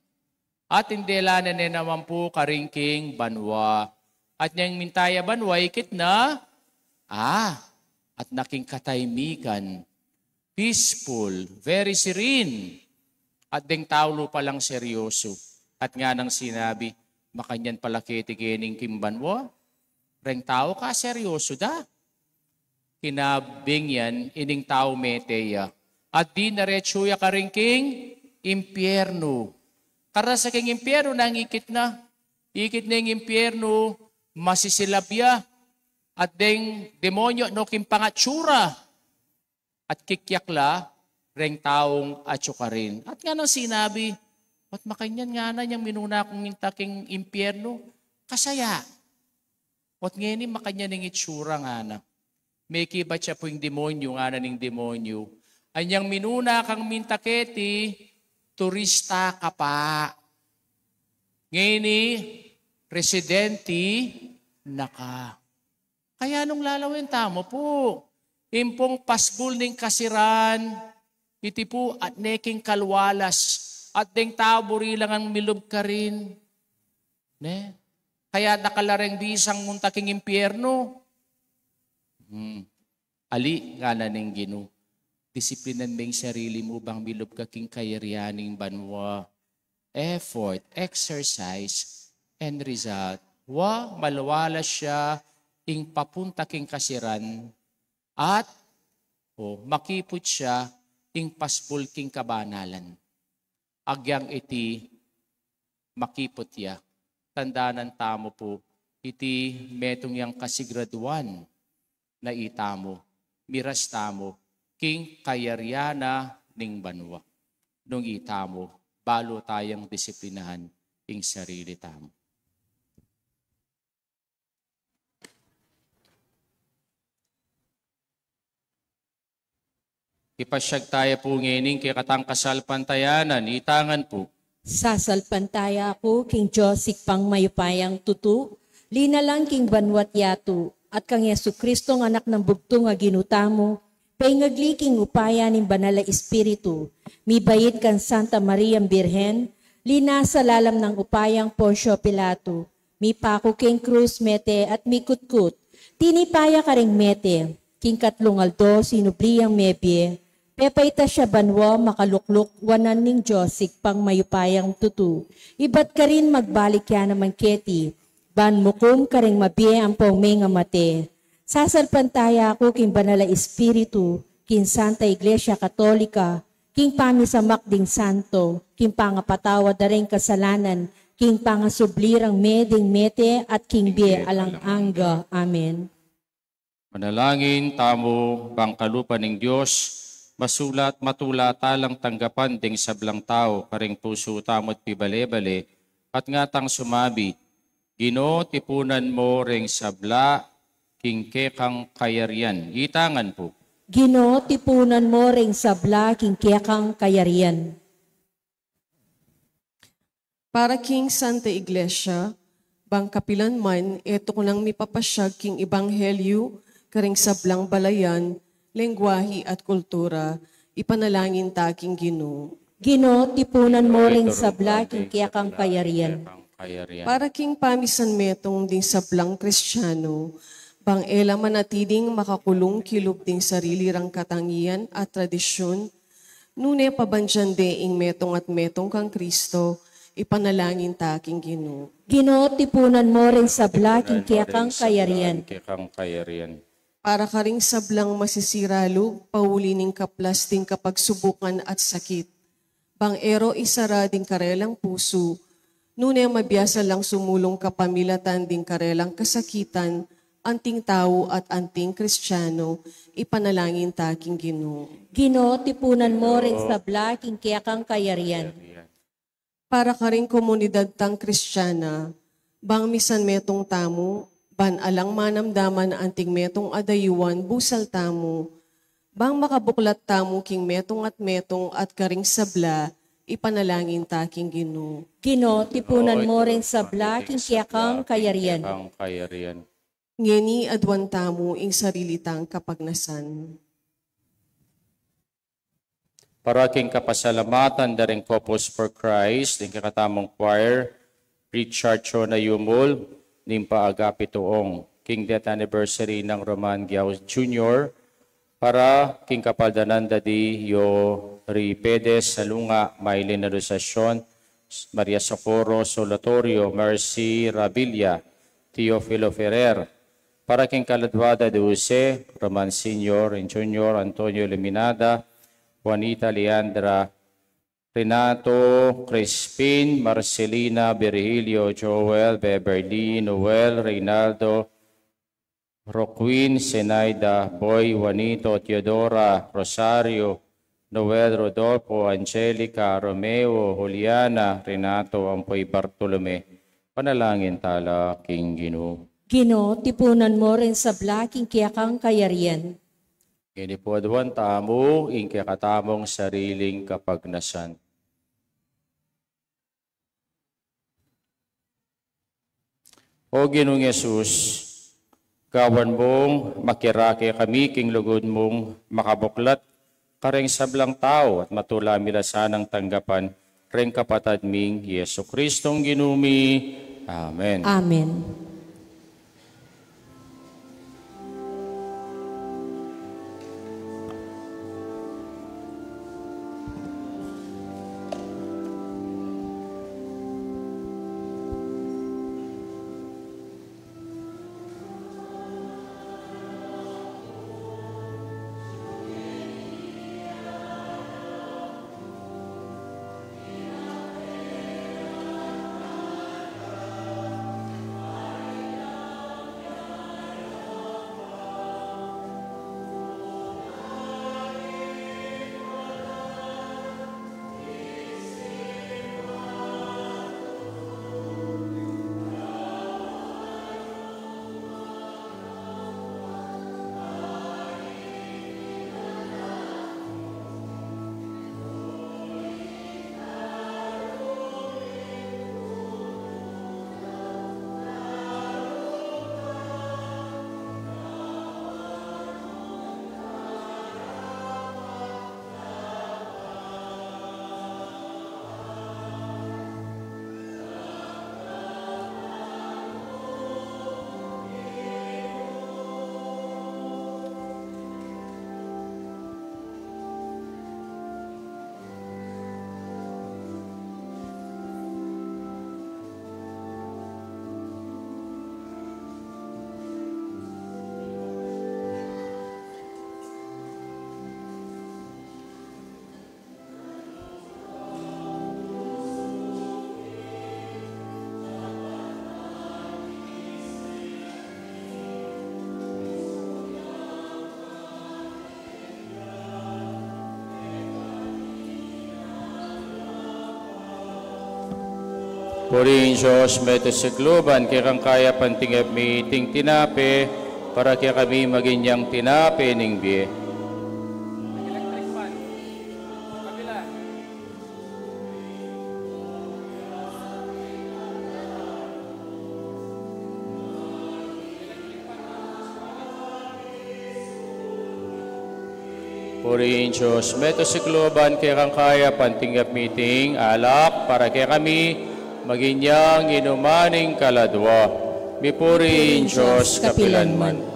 At dela ne naman pu karin king banua. At inyang minta ya banua, ikit na, ah, at naking katahimikan. Peaceful, very serene. At deng tau lu palang seryoso. At nganang sinabi, makanyan pala keti keni king banua, reng tau kaseryoso da. Kinabing yan, ining tau mete ya. At diniretsu ya karin king impyernu. Karasa king impyernu, nang ikit na. Ikit na ing impyernu, masisilab ya. At deng demonyo no king pangatsura. At kikiakla reng taung atsu karin. At nganang sinabi, at makanyan ngana inyang minuna kung minta king impyernu, kasaya. At ngeni makanyan ing itsura ngana. Mekibat ya pu ing demonyo, ngana ning demonyo. Anyang minuna kang minta keti, turista ka pa. Ngeni, residente na ka. Kaya nung lalawen tamu pu, ing pung pasbul ning kasiran, iti pu at ne king kalwalas, at deng tau buri lang ang milub karin. Ne? Kaya dakal la reng bisang munta king impyernu. Hmm. Ali, ngana ning Ginu, disiplinan me ing sarili mu bang milub ka king kayarian ning banua. Effort, exercise, end result. Wa, malwalas ya ing papunta king kasiran at, o, makiput ya ing pasbul king kabanalan. Agyang iti makiput ya. Tandanan tamu pu, Iti metung yang kasigraduan na itamu, miras tamu king kayarian na ning banua. Nung itamu, balu tayang disiplinahan ing sarili tamu. Ipasyag taya pu ngening kekatang kasalpantayanan, itangan pu. Sasalpantaya aku king Dios Ibpang mayupayang tutu, linalang king banua't yatu, at kang Jesucristong Anak nang bugtung a Ginu tamu, pengagli king upaya ning Banal a Espiritu, mibait kang Santa Mariang Birhen, linasa lalam nang upayang Poncio Pilato, mipaku king krus mete at mikutkut. Tinipa ya karing mete, king katlung aldo sinubli yang mebie, pepaitas ya banua, makalukluk wanan ning Dios Ibpang mayupayang tutu. Ibat karin magbalik ya naman keti, ban mukum karing mabie ampong mengamate. Sasalpantaya aku king Banal a Espiritu, king Santa Iglesia Katolika, king pamisamak ding santo, king pangapatawad da ring kasalanan, king pangasubli rang mie ding mete, at king bie alang angga. Amen. Manalangin tamu. Bang kalupa ning Dios, masulat, matula talang tanggapan ding sablang tau karing pusu tamu't pibale-bale, at ngatang sumabi, Ginu, tipunan mu ring sabla king kekang kayarian. Itangan pu. Ginu, tipunan mu ring sabla king kekang kayarian. Para king Santa Iglesia, bang kapilan man, e tuknang mipapasyag king ebanghelyu karing sablang balayan, lengguahe at kultura, ipanalangin ta king Ginu. Ginu, tipunan mu ring sabla king kekang kayarian. Para king pamisanmetung ding sablang Kristiano, bang e la manatiling makakulung kilub ding sarili rang katangian at tradisyun, nune pabandian de ing metung at metung kang Kristo, ipanalangin ta king Ginu. Ginu, tipunan mu ring sabla king kekang kayarian. Para karing sablang masisira lub pauli ning kaplas ding kapagsubukan at sakit, bang e ro isara ding karelang pusu, nune mabiasa lang sumulung kapamilatan ding karelang kasakitan, anting tau at anting Kristiano, ipanalangin ta king Ginu. Ginu, tipunan mu ring sabla king kekang kayarian. Para karing komunidad tang Kristiana, bang misan metung tamu, ban alang manamdaman anting metung a dayuan busal tamu, bang makabuklat tamu king metung at metung at karing sabla, ipanalangin ta king Ginu. Ginu, tipunan mu ring sabla king kekang kayarian. Ngeni aduan tamu ing sarili tang kapagnasan. Para king kapasalamatan da ring Couples for Christ, ding kekatamung choir, Richard Chona Yumul, ning pa-Agape Tuong, king death anniversary nang Roman Giao Junior, para king kapaldanan da di Yoripedes Salunga, Mylene Anunciacion, Maria Socorro Solatorio, Mercy Ravilla, Teofilo Ferrer, para king kaladua da di Jose, Roman Senior and Junior, Antonio Luminada, Juanita Leandra, Renato Crispin, Marcelina, Virgilio, Joel, Beverly, Noel, Reynaldo, Roquin, Zenaida, Boy, Juanito, Teodora, Rosario, Noel, Rodolfo, Angelica, Romeo, Juliana, Renato, ampo i Bartolome. Panalangin tala king Ginu. Ginu, tipunan mu ring sabla king kekang kayarian. Ngeni pu aduan tamu ing kekatamung sariling kapagnasan. O Ginung Jesus, gawan mung makirake kami king lugud mung makabuklat kareng sablang tau at matula mi la sanang tanggapan reng kapatad ming Jesucristong Ginu mi. Amen. Amen. Purihin Dios, meto sikluban, kekang kayapan tinggap mi iting tinape, para kekami maging yang tinape ning bie. Purihin Dios, meto sikluban, kekang kayapan tinggap mi iting alak, para kekami maging yang inuman ning kaladua. Mipurihin Dios kapilanman.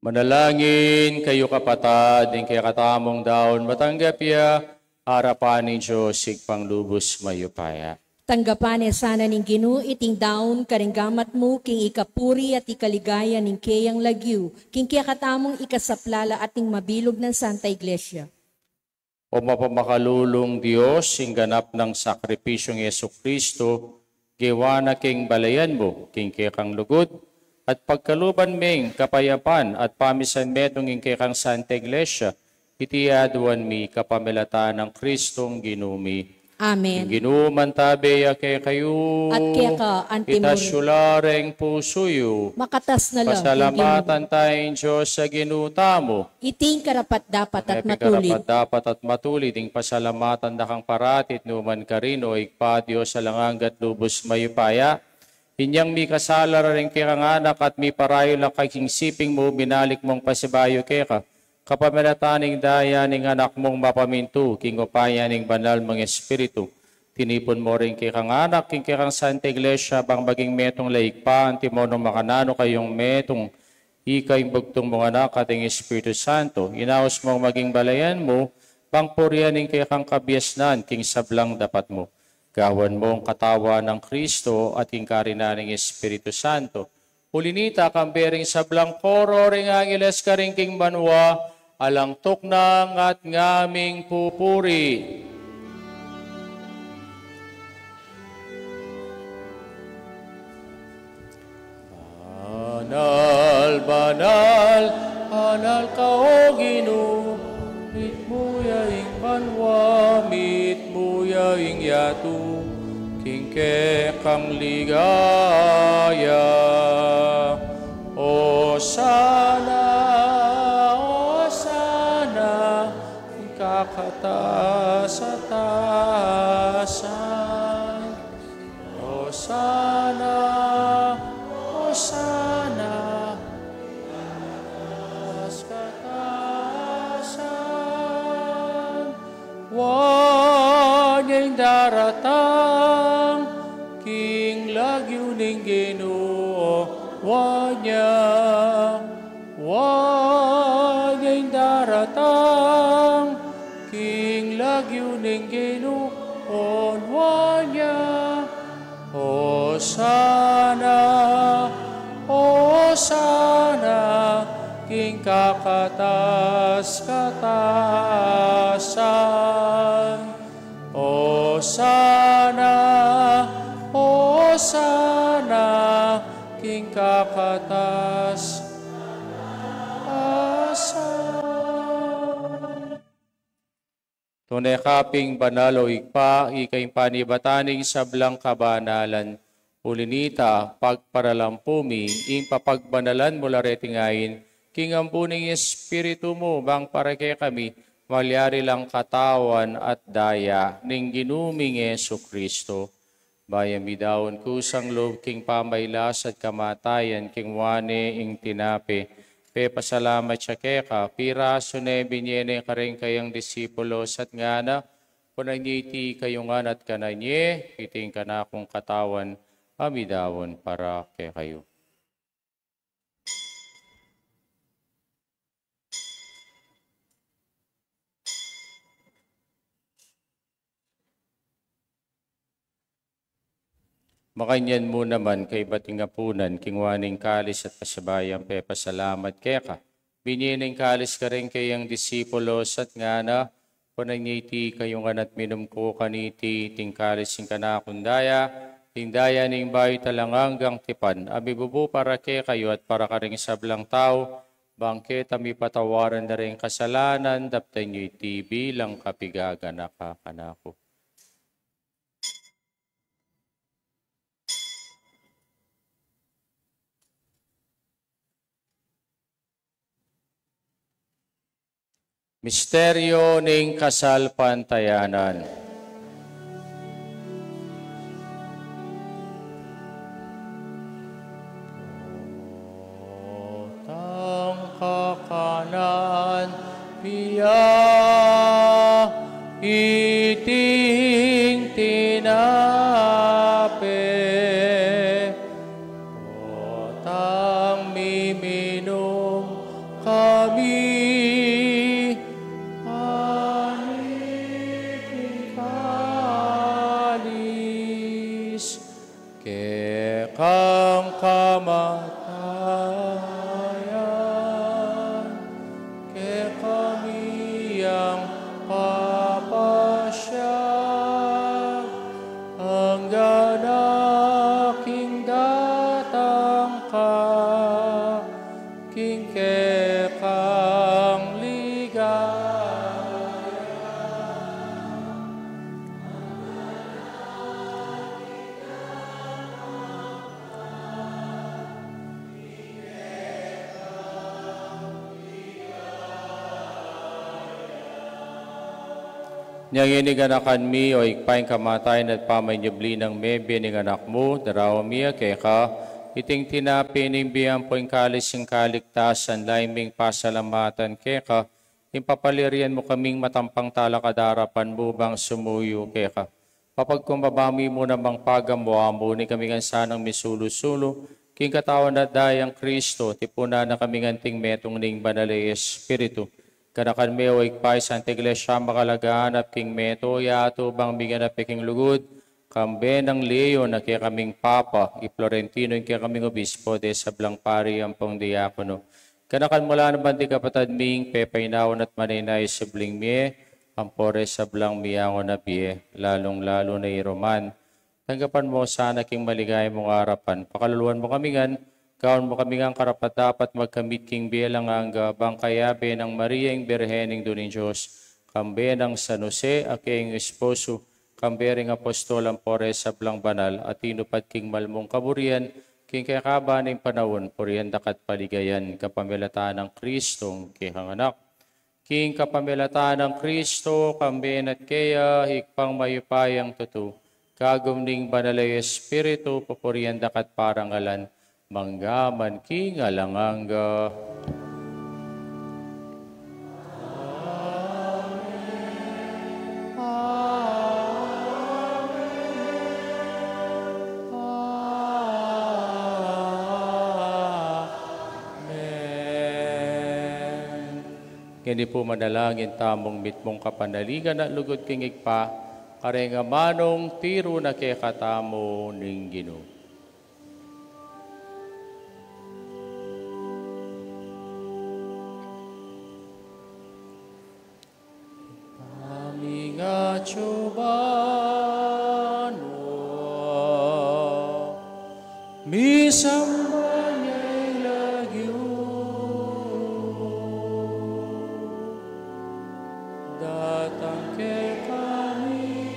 Manalangin kayu, kapatad, ing kekatamung daun matanggap ya arapan ning Dios Ibpang lubus mayupaya. Tanggapan na sana ning Ginu iting daun karing gamat mu, king ikapuri at ikaligaya ning keyang lagyu, king kekatamung ikasaplala at ning mabilug nang Santa Iglesia. O mapamakalulung Dios, ing ganap nang sakripisyung Jesucristo, gewa na king balayan mu, king kekang lugud, at pagkaluban meng kapayapan at pamisan metung ing kekang Santa Iglesia, iti aduan mi kapamilatan nang Kristong Ginu mi. Amen. Ing Ginu mantabe ya kekayu. At keka antimurin. Itas yu la reng pusu yu. Makatas na la king Ginu. Pasalamatan taya ing Dios a Ginu tamu. Iti ing karapat-dapat at matulid. Iti ing karapat-dapat at matulid, ing pasalamatan da kang parati at nukarin man, O Ibpa, Dios alang angga at lubus mayupaya. Inyang mikasala la ring kekang anak at miparayu la ka king siping mu, binalik mung pasibayu keka, kapamilatan ning daya ning Anak mung mapamintu, king upaya ning Banal mung Espiritu. Tinipun mu ring kekang anak king kekang Santa Iglesia, bang maging metung la Ibpa, antimo nung makananu kayung metung, ika ing bugtung mung Anak at ing Espiritu Santo, inaus mung maging balayan mu, bang purian ing kekang kabiasnan king sablang dapat mu. Gawan mung katawan nang Kristo at king karinan ning Espiritu Santo. Uli nita, kambe ring sablang koro ring angeles karin king banua, alang tuknang at ngaming pupuri. Banal, banal, banal ka, O Ginu, mitmu ya ing banua, mitmu ya ing yatu, king kekang ligaya. Osana, Osana, king kakatas-katasan. Osana, Osana, kataskatasan. Wa nya ing daratang king lagyu ning Ginu, wa nya. Wa nya ing daratang king lagyu ning Ginu, wa nya. Osana, Osana, king kakatas-katasan. Osana, Osana, king kakatas-katasan. Tune ka pin banal, O Ibpa, ika ing panibatan ning sablang kabanalan. Uli nita, pagparalampu mi ing papagbanalan mu la reting ain, king ambun ning Espiritu mu, bang para kekami malyari lang katawan at daya ning Ginu ming Jesucristo. Bayu midaun kusang lub king pamailas at kamatayan, kinua ne ing tinape, pepasalamat ya keka, pirasu ne, binie ne karing kayang disipulos at ngana: Kunan ye iti kayu ngan at kanan ye, iti ing kanakung katawan a midaun para kekayu. Makanyan mu naman, kaybat ning apunan, kinua ne ing kalis at kasabayang pepasalamat keka, binie ne ing kalis karing kayang disipulos at ngana: Kunan ye iti kayu ngan at minum ko kaniti, iti ing kalis ning kanakung daya, ing daya ning bayu at alang anggang tipan, a mibubu para kekayu at para karing sablang tau, bang keta mipatawaran da ring kasalanan. Daptan ye iti bilang kapigaganaka kanaku. Misteryo ning kasalpantayanan. Potang kakanan pia iting tinape, potang miminum kami kaniting kalis, kekang kamatayan, kekami yang papasya, anggang king datang ka, king kekang ligaya. Nya ngeni ganakan mi, o Ibpa, ing kamatayan at pamanyubli nang mebie ning Anak mu, daraun mi ya keka iting tinape ning bie ampo ing kalis ning kaligtasan, lalam ming pasalamatan keka, ing papalirian mu kaming matampang talakad king arapan mu bang sumuyu keka. Papagkumbaba mi mu namang pagamu-amu, nung kami ngan sanang misulu-sulu king katawan at dayang Kristo, tipunan na kami ngan anting metung ning Banal a Espiritu. Ganakan me, o Ibpa, ing Santa Iglesia makalaganap king meto, yatu bang miganap ya king lugud, kambe nang Leon a kekaming Papa, i Florentino ing kekaming Obispo, ding sablang pari ampong diakono. Ganakan mu la naman ding kapatad ming pepainawa at manenaya king subling mie, ampo ring sablang miyaun a bie, lalung-lalu na i Roman. Tanggapan mu sana king maligaya mung arapan, pakaluluan mu kami ngan, gawan mu kami ngan karapat-dapat magkamit king bie alang angga, bang kayabe nang Maria ing Birhen, Indu ning Dios, kambe nang San Jose a kayang esposo, kambe ring apostol ampo ring sablang banal a tinupad king mal mung kaburian, king kekaban ning panaun, purian da ka at paligayan, kapamilatan nang Kristong kekang Anak. King kapamilatan nang Kristo, kambe na at keya, Ibpang mayupayang tutu, kagum ning Banal a Espiritu, pupurian da ka at parangalan, mangga man king alang angga. Amen. Ngeni pu manalangin tamung mitmung kapanaligan at lugud king Ibpa, kareng amanung tiru na kekatamu ning Ginu. Paming atyu banua, misamban ya ing lagyu mu, datang kekami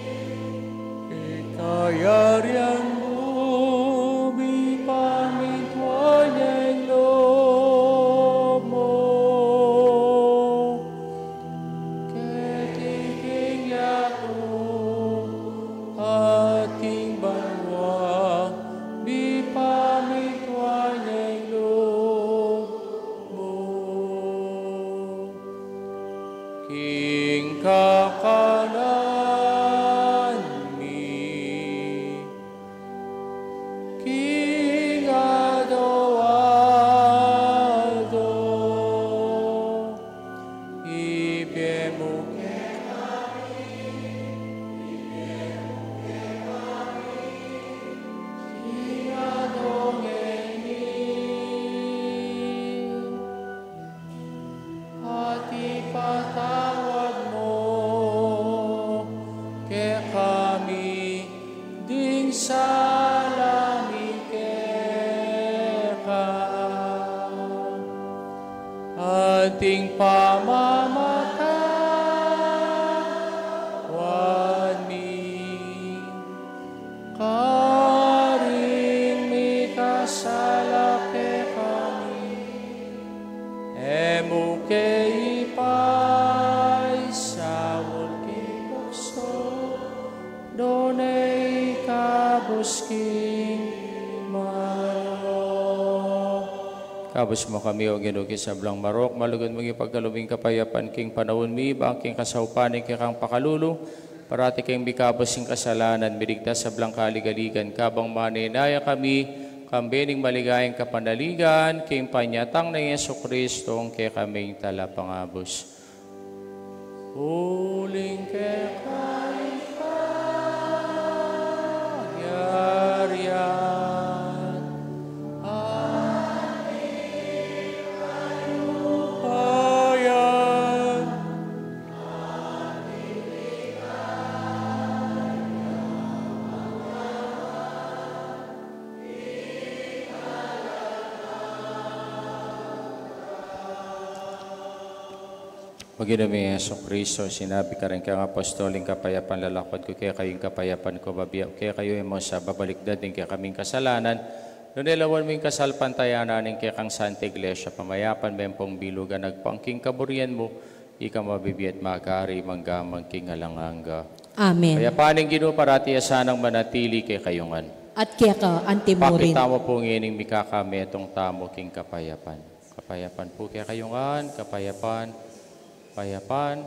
ing kayarian mu, mipamintuan ya ing lub mu, keti king yatu at king banua. Ing kakanan mi king aldo-aldo, ibie mu kekami, ibie mu kekami king aldo ngeni. At ipatawad mu kekami ding sala mi keka, anti ing pamamatawad mi karing mikasala kekami. E mu ke ipaisaul king tuksu, nune ikabus king marok. Ikabus mu kami, O Ginu, king sablang marok, malugud mung ipagkalub ing kapayapan king panaun mi, ban king kasaupan ning kekang pakalulu, parati kaming mikabus king kasalanan, miligtas sablang kaligaligan, kabang manenaya kami kambe ning maligayang kapanaligan king panyatang nang Jesucristo, ing kekaming Talapangabus. Uling keka ing kayarian, anti kalupa yan. O Ginu ming Jesucristo, sinabi mu karing kekang apostol, ing kapayapan lalakuan ku kekayu, ing kapayapan ku babie ku kekayu, e mu sa babalikdan ding kekaming kasalanan, nune lawan mu ing kasalpantayanan ning kekang Santa Iglesia, pamayapan me ampong bilugan agpang king kaburian mu, ika mabibie at makari mangga man king alang angga. Amen. Ing kapayapan ning Ginu parati ya sanang manatili kekayu ngan. At keka antimurin. Pakit tamu pu ngening mikakametung tamu king kapayapan. Kapayapan pu kekayu ngan, kapayapan, kapayapan.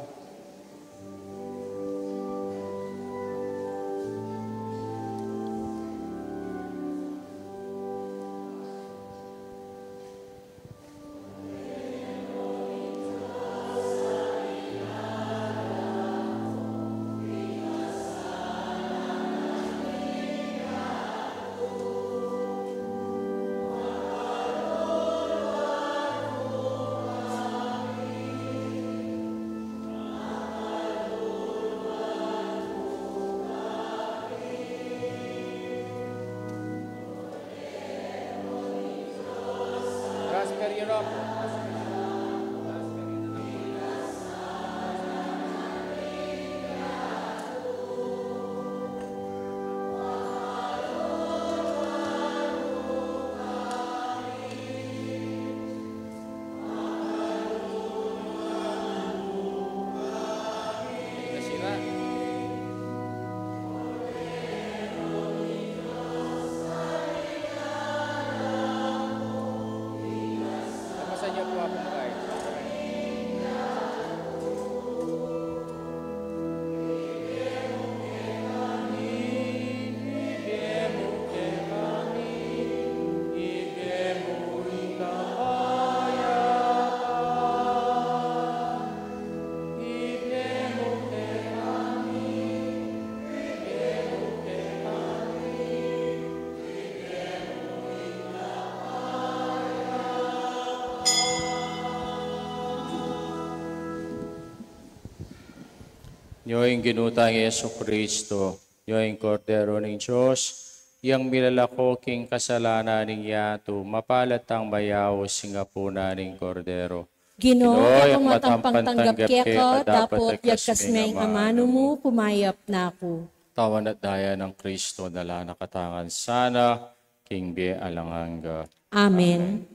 Nyo ing Ginu tang Jesucristo, nyo ing Kordero ning Dios, yang milalako king kasalanan ning yatu, mapalad tang mayaus king apunan ning Kordero. Ginu, Ginu, e ku matampang tanggap keka, dapot yagkas me ing amanu mu, kumayap na ku. Katawan at daya nang Kristo, dalan na katamu ngan sana king bie alang angga. Amen.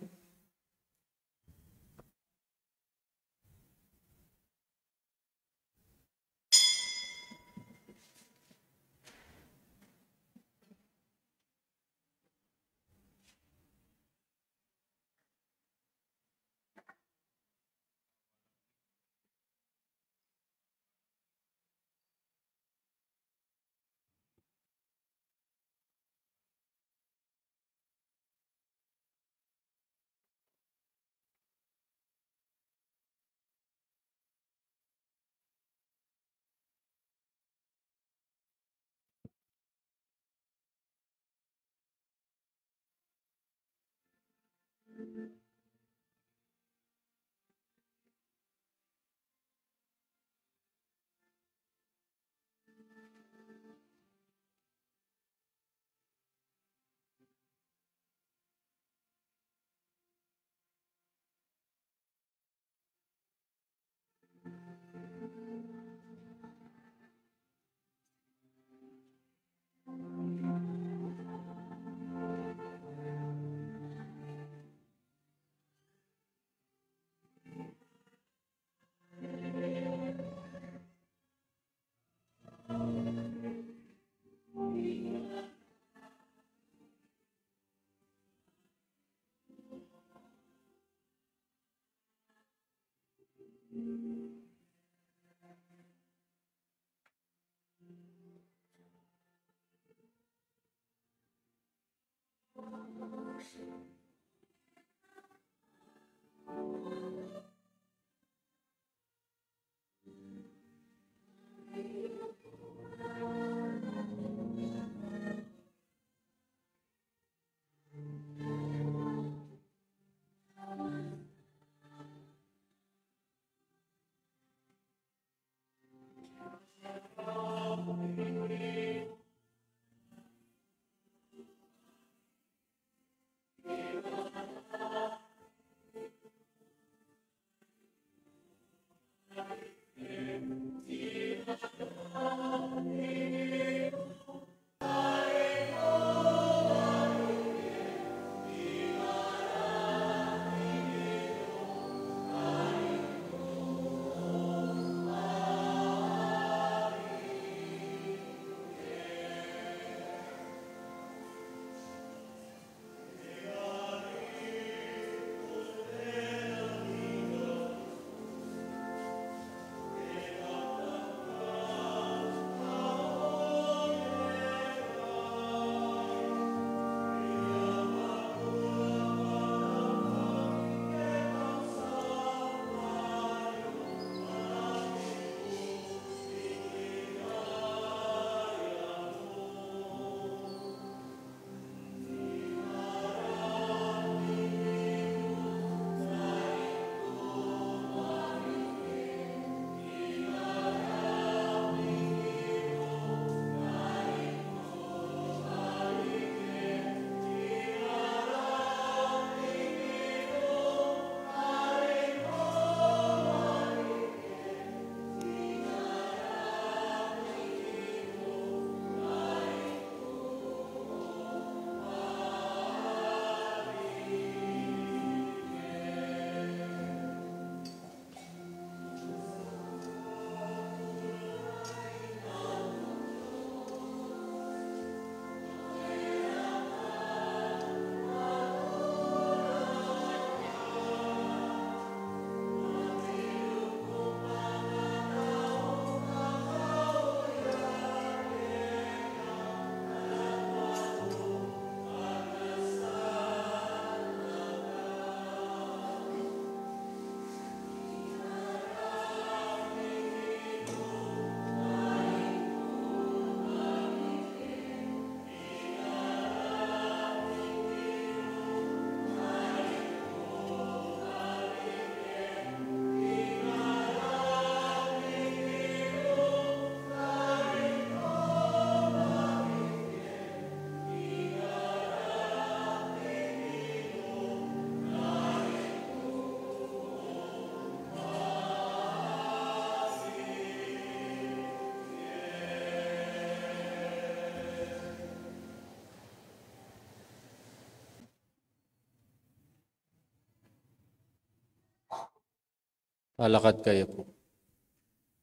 Talakad kayu pu.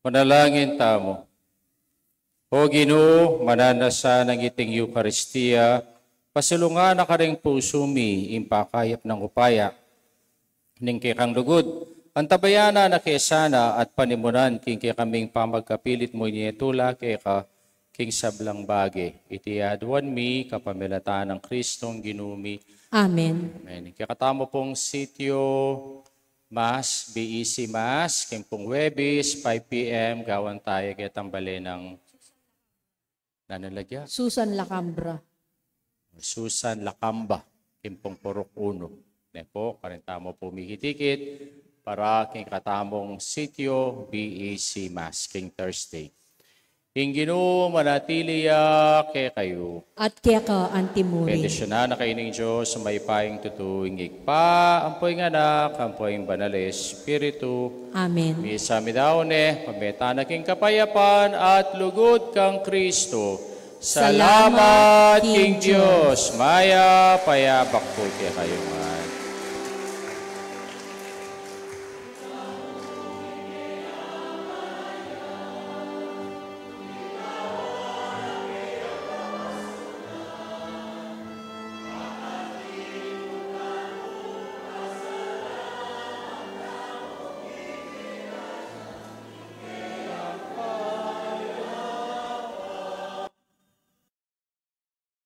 Manalangin tamu. O Ginu, mananasa nang iting Eukaristia, pasulungan na karing pusu mi ing pakayap nang upaya ning kekang lugud. Antabayanan na ke sana at panimunan king kekaming pamagkapilit mu ini, itula keka king sablang bage. Iti aduan mi kapamilatan nang Kristong Ginu mi. Amen. Amen. Kekatamu pung sitio Mass, B E C Mass, king pung Huwebes, five P M, gawan tayu ketang bale nang nanalagya. Susan Lacambra. Susan Lacamba, king pung purok unu. Ne pu, karin tamu pumikit-ikit, para king katamung sitio, B E C Mass, king Thursday. Ing Ginu manatili ya kekayu. At keka antimurin. Bendisyunan na kayu ning Dios, mayupayang tutu, ing Ibpa, ampo ing Anak, ampo ing Banal a Espiritu. Amen. Misa mi da ne, pameta na king kapayapan at lugud kang Kristo. Salamat king Dios. Mayap a abak pu kekayu ngan.